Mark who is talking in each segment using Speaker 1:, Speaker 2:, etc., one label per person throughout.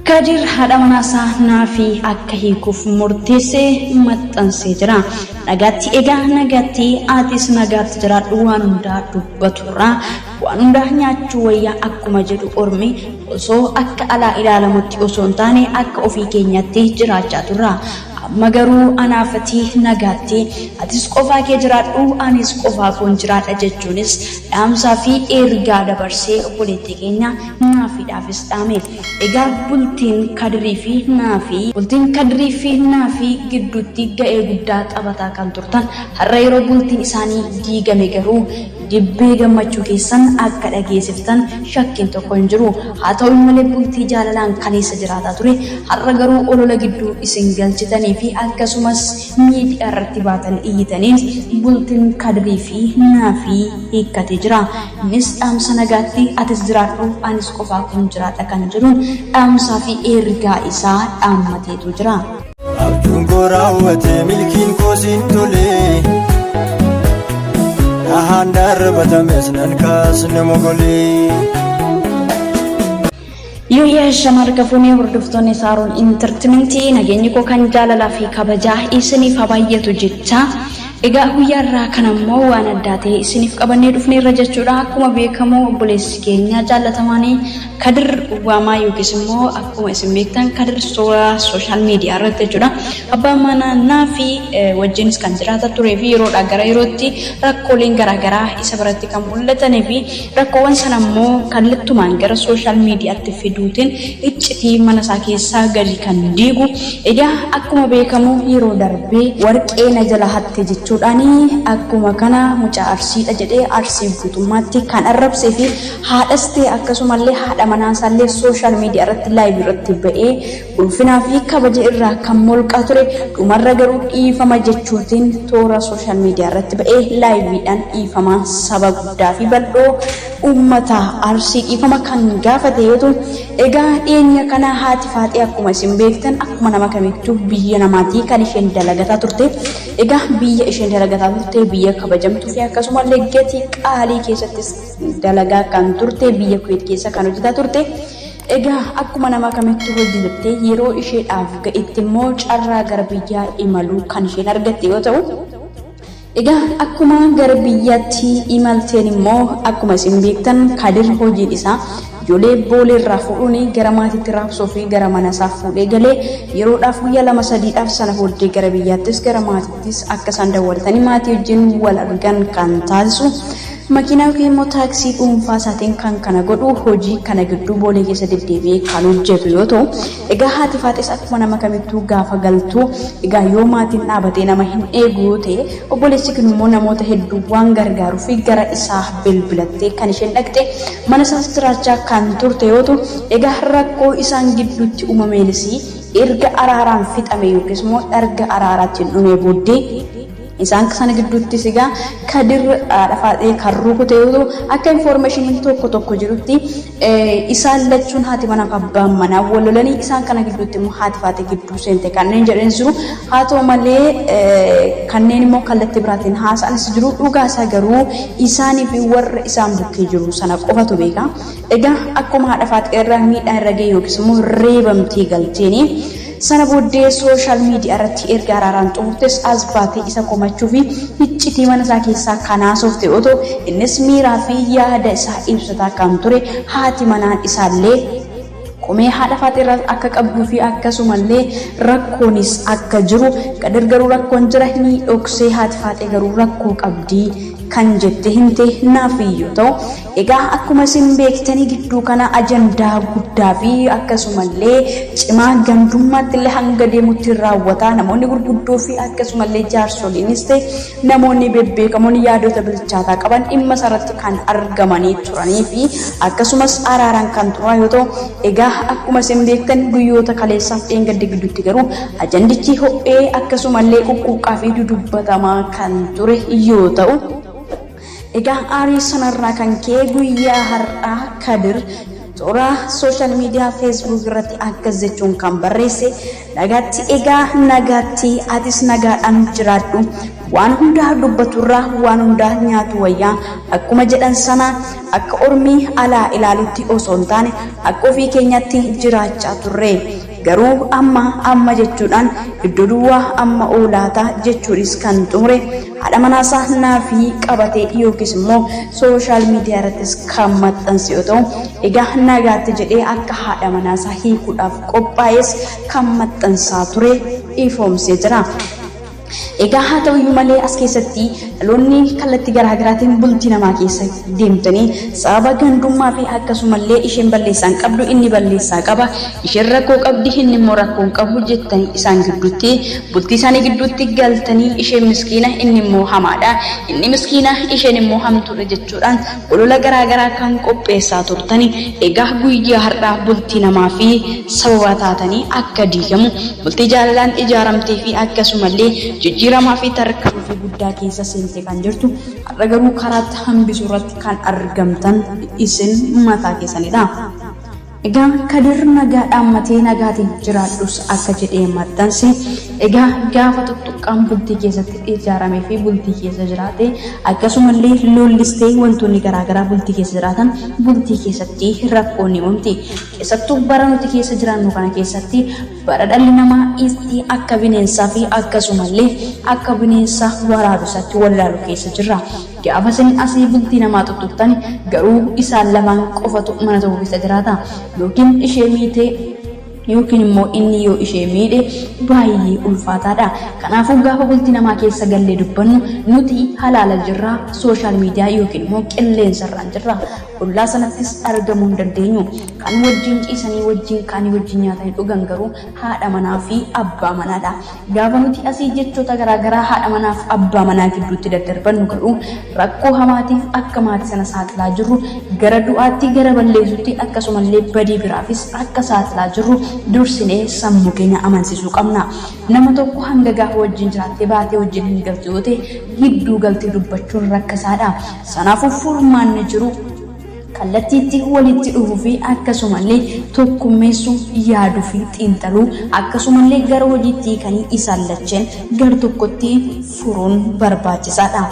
Speaker 1: Kadir haadha manaasaa Naafii akka hiikuuf murteesse maxxansee jira. Nagaatti egaa nagaatti atis nagaatti jiraadhu waan hundaa dubbaturraa waan hundaa nyaachuu wayyaa akkuma jedhu ormi osoo akka alaa ilaalamutti osoo hin taane akka ofii keenyatti jiraachaa turra. Amma garuu anaaf ati nagaatti atis qofaa kee jiraadhu anis qofaa koon jiraadha jechuunis dhaamsaa fi ergaa dabarsee obboleettii keenya Naafiidhaafis dhaame. Egaa bultiin Kadirii fi Naafii Bultiin Kadirii fi Naafii gidduutti ga'ee guddaa taphataa kan turtan har'a yeroo bultiin isaanii diigame garuu dibbee gammachuu keessan akka dhageesiftan shakkiin tokko hin jiru. Haa ta'u malee bultii jaalalaan kaleessa jiraataa ture har'a garuu olola gidduu isin galchitanii fi akkasumas miidiyaa irratti baatanii iyyitaniin bultiin Kadirii fi Naafii hiikkatee jira. Innis dhaamsa nagaatti atis jiraadhu anis qofaa koon jiraadha kan jedhuun dhaamsaa fi ergaa isaa dhaammateetu jira.
Speaker 2: Abjuun koo raawwate milkiin koo siin tole. Dhahaan darbatames nan kaasne mogolee.
Speaker 1: Yooyyaa shama harka fuunee hordoftoonni Saaroon Intartimentii nageenyi koo kan jaalalaa fi kabajaa isiniif haa baay'atu jecha egaa guyyaa irraa kan ammoo waan addaa ta'e isiniif qabannee dhufneerra jechuudha. Akkuma beekamu obboleessi keenya jaallatamaanii Kadir Waamaa yookiis immoo akkuma isin beektan Kadir suuraa sooshaal miidiyaa irratti jechuudha. Abbaan manaa Naafi wajjinis kan jiraata turee fi yeroodhaa gara yerootti rakkooleen garaagaraa isa biratti kan mul'atanii fi rakkoowwan sana immoo kallattumaan gara sooshaal miidiyaatti fiduutiin iccitii mana isaa keessaa gadi kan diigu. Egaa akkuma beekamu yeroo darbee warqee na jala hatte jechuudhaan akkuma kana mucaa Arsiidha jedhee Arsii guutummaatti kan arrabsee fi haadhas ta'e akkasumallee haadha manaa isaallee sooshaal miidiyaa irratti laayivii irratti ba'ee ulfinaa fi kabaja irraa kan molqaa ture dhumarra garuu dhiifama jechuutiin toora sooshaal miidiyaa irratti ba'ee laayiviidhaan dhiifama saba guddaa fi bal'oo uummata Arsii dhiifama kan gaafate yoo ta'u, egaa dhiyeenya kana haati Faaxee akkuma isin beektan akkuma nama kamittuu biyya namaatii kan isheen dalagataa turte. Egaa biyya isheen dalagataa turte biyya kabajamtuu fi akkasumallee gatii qaalii keessattis dalagaa kan turte biyya Kuweet keessa kan hojjetaa turte. Egaa akkuma nama kamittuu hojjetattee yeroo isheedhaaf ga'etti immoo carraa gara biyyaa imaluu kan isheen argatte yoo ta'u, egaa akkuma gara biyyaatti imalteen immoo akkuma isin beektan Kadir hojiin isaa ijoollee booleerraa fuudhuun gara maatiitti raabsuu fi gara mana isaa fuudhee galee yeroodhaaf guyyaa lama sadiidhaaf sana booddee gara biyyaattis gara maatiittis akka isaan dawwaltanii maatii wajjin wal argan kan taasisu Makiinaa yookiin immoo taaksii dhuunfaa isaatiin kan kana godhu hojii kana gidduu Boolee keessa deddeebi'ee kan hojjetu yoo ta'u, egaa haati Faaxees akkuma nama kamittuu gaafa galtu egaa yoo maatiin dhaabatee nama hin eegu yoo ta'e obboleessi kun immoo namoota hedduu waan gargaaruu fi gara isaa bilbilattee kan isheen dhaqxe mana isaas jiraachaa kan turte yoo ta'u, egaa rakkoo isaan gidduutti uumameenis erga araaraan fixame yookiis immoo erga araaraatiin dhumee booddee Isaan sana gidduuttis egaa Kadir haadha Faaxee kan rukute yoo ta'u, akka infoormeeshiniin tokko tokko jirutti isaan lachuun haati manaa fi abbaan manaa wal lolanii isaan kana gidduutti immoo haati Faaxee gidduu seente kanneen jedhanis jiru. Haa ta'u malee kanneen immoo kallattii biraatiin haasa'anis jiru. Dhugaa isaa garuu isaanii fi warra isaan bukkee jiru sana qofatu beeka. Egaa akkuma haadha Faaxee irra miidhaan irra ga'e yookiis immoo reebamtee galteeni Sana booddee sooshaal miidiyaa irratti erga araaraan xumurtes as baatee isa komachuu fi iccitii mana isaa keessaa kan haasofte yoo ta'u, innis miiraa fi yaada isaa ibsataa kan ture haati manaan isaallee komee haadha Faaxee irraa akka qabduu fi akkasumallee rakkoonis akka jiru Kadir garuu rakkoon jira ni dhoksee haati Faaxee garuu rakkoo qabdi kan jette himte naaf yoo ta'u, Egaa akkuma isin beektanii gidduu kana ajandaa guddaa fi akkasumallee cimaa gandummaatti illee hanga deemutti raawwataa namoonni gurguddoo fi akkasumallee jaarsoliinis ta'e namoonni bebbeekamoon yaadota bilchaataa qaban dhimma isaarratti kan argamanii turanii fi akkasumas araaraan kan turan yoo ta'u, egaa akkuma isin beektan guyyoota kaleessaaf dheengadda gidduutti garuu ajandichi ho'ee akkasumallee quqquuqqaa fi dudubbatamaa kan ture yoo ta'u, Egaa aarii sanarraa kan ka'e guyyaa har'aa Kadir toora sooshaal miidiyaa Facebook irratti akkas jechuun kan barreesse, Nagaatti egaa nagaatti atis nagaadhaan jiraadhu. Waan hundaa dubbaturraa waan hundaa nyaatu wayyaa akkuma jedhan sana akka ormi alaa ilaalutti osoo hin taane akka ofii keenyatti jiraachaa turre. Garuu amma amma jechuudhaan iddoo duwwaa amma oolaata jechuunis kan xumure haadha manaasaa naafii qabatee yookiis immoo sooshaal miidiyaa irrattis kan maxxanse yoo ta'u, egaa nagaatti jedhee akka haadha manaasaa hiikuudhaaf qophaa'es kan maxxansaa ture ifoomsee jira. Egaa haa ta'uyyuu malee as keessatti dhaloonni kallattii garaa garaatiin bultii namaa keessa deemtanii sababa gandummaa fi akkasumallee isheen balleessaa hin qabdu inni balleessaa qaba, isheen rakkoo qabdi inni immoo rakkoo hin qabu jettanii isaan gidduutti bultii isaanii gidduutti galtanii isheen miskiina inni immoo hamaadha, inni miskiina isheen immoo hamtuudha jechuudhaan olola garaa garaa kan qopheessaa turtani egaa guyyaa har'aa bultii namaa fi sababa taatanii akka diigamu bultii jaalalaan ijaaramtee fi akkasumallee jijjiiramaa fi tarkaanfii guddaa keessa seente kan jirtu har'a garuu karaatti hambisuu irratti kan argamtan isin mataa keessanidha. Egaa Kadir nagaa dhaammatee nagaatiin jiraadhus akka jedhee maxxanse. Egaa gaafa tuttuqqaan bultii keessatti ijaaramee fi bultii keessa jiraate akkasumallee lollis ta'e wantoonni garaa garaa bultii keessa jiraatan bultii keessatti rakkoon ni uumti. Keessattuu bara nuti keessa jiraannu kana keessatti bara dhalli namaa itti akka bineensaa fi akkasumallee akka bineensa waraabessaatti wallaalu keessa jirra. Gaafa isin asii bultii namaa tuttuqxani garuu isaan lamaan qofatu mana tokko keessa jiraata. Yookiin ishee miitee yookiin immoo inni yoo ishee miidhe baay'ee ulfaataadha. Kanaafuu gaafa bultii namaa keessa gallee dubbannu nuti halaala jirra, sooshaal miidiyaa yookiin immoo qilleensarraan jirra. Ollaa sanattis argamuu hin dandeenyu. Kan wajjin ciisanii wajjin kaanii wajjin nyaatanii dhugan garuu haadha manaa fi abbaa manaadha. Gaafa nuti asii jechoota garaa garaa haadha manaa fi abbaa manaa gidduutti daddarbannu garuu rakkoo hamaatiif akka maatii sana saaxilaa jirru, gara du'aatti, gara balleessuutti akkasumallee badii biraafis akka saaxilaa jirru dursinee sammuu keenya amansiisuu qabna. Nama tokko hanga gaafa wajjin jiraattee baatee wajjin hin galtu yoo ta'e gidduu galtee dubbachuun rakkasaadha. Sanaafuu furmaanni jiru kallattiitti walitti dhufuu fi akkasumallee tokkummeessuu, yaaduu fi xiinxaluu akkasumallee gara hojiitti hiikanii isaan lacheen gar tokkotti furuun barbaachisaadha.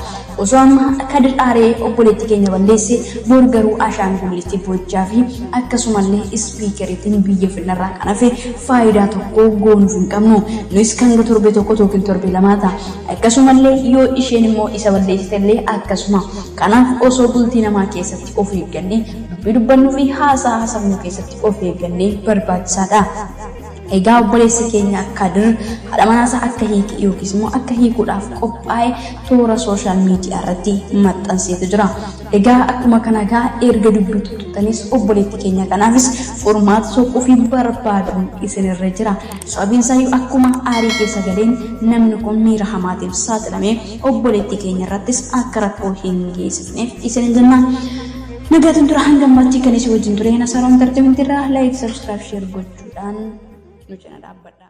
Speaker 1: Osoo amma Kadir aaree obboleettii keenya balleesse bor garuu ashaangulliitii bochaa fi akkasumallee ispiikeriitiin biyya finnarraa kan hafe faayidaa tokko goonuuf hin qabnu. Nuyis kan torbee tokko yookiin torbee lamaa ta'a. Akkasumallee yoo isheen immoo isa balleessitellee akkasuma. Kanaaf osoo bultii namaa keessatti of eeggannee dubbii dubbannuu fi haasaa haasofnu keessatti of eeggannee barbaachisaadha. Egaa obboleessi keenya Kadir haadha manaasaa akka hiike yookiis immoo akka hiikuudhaaf qophaa'e toora sooshaal miidiyaa irratti maxxanseetu jira. Egaa akkuma kana egaa erga dubbii tuttuqxanis obboleetti keenya kanaafis furmaata soquu fi barbaaduun isinirra jira. Sababiin isaayyuu akkuma aarii keessa galeen namni kun miira hamaatiif saaxilamee obboleettii keenya irrattis akka rakkoo hin geessifneef isin jenna. Nagaatiin tura hanga ammaatti kan isin wajjin ture Nasaroon Entertainment irraa like, subscribe, share gochuudhaan nu cina dhaabbadha.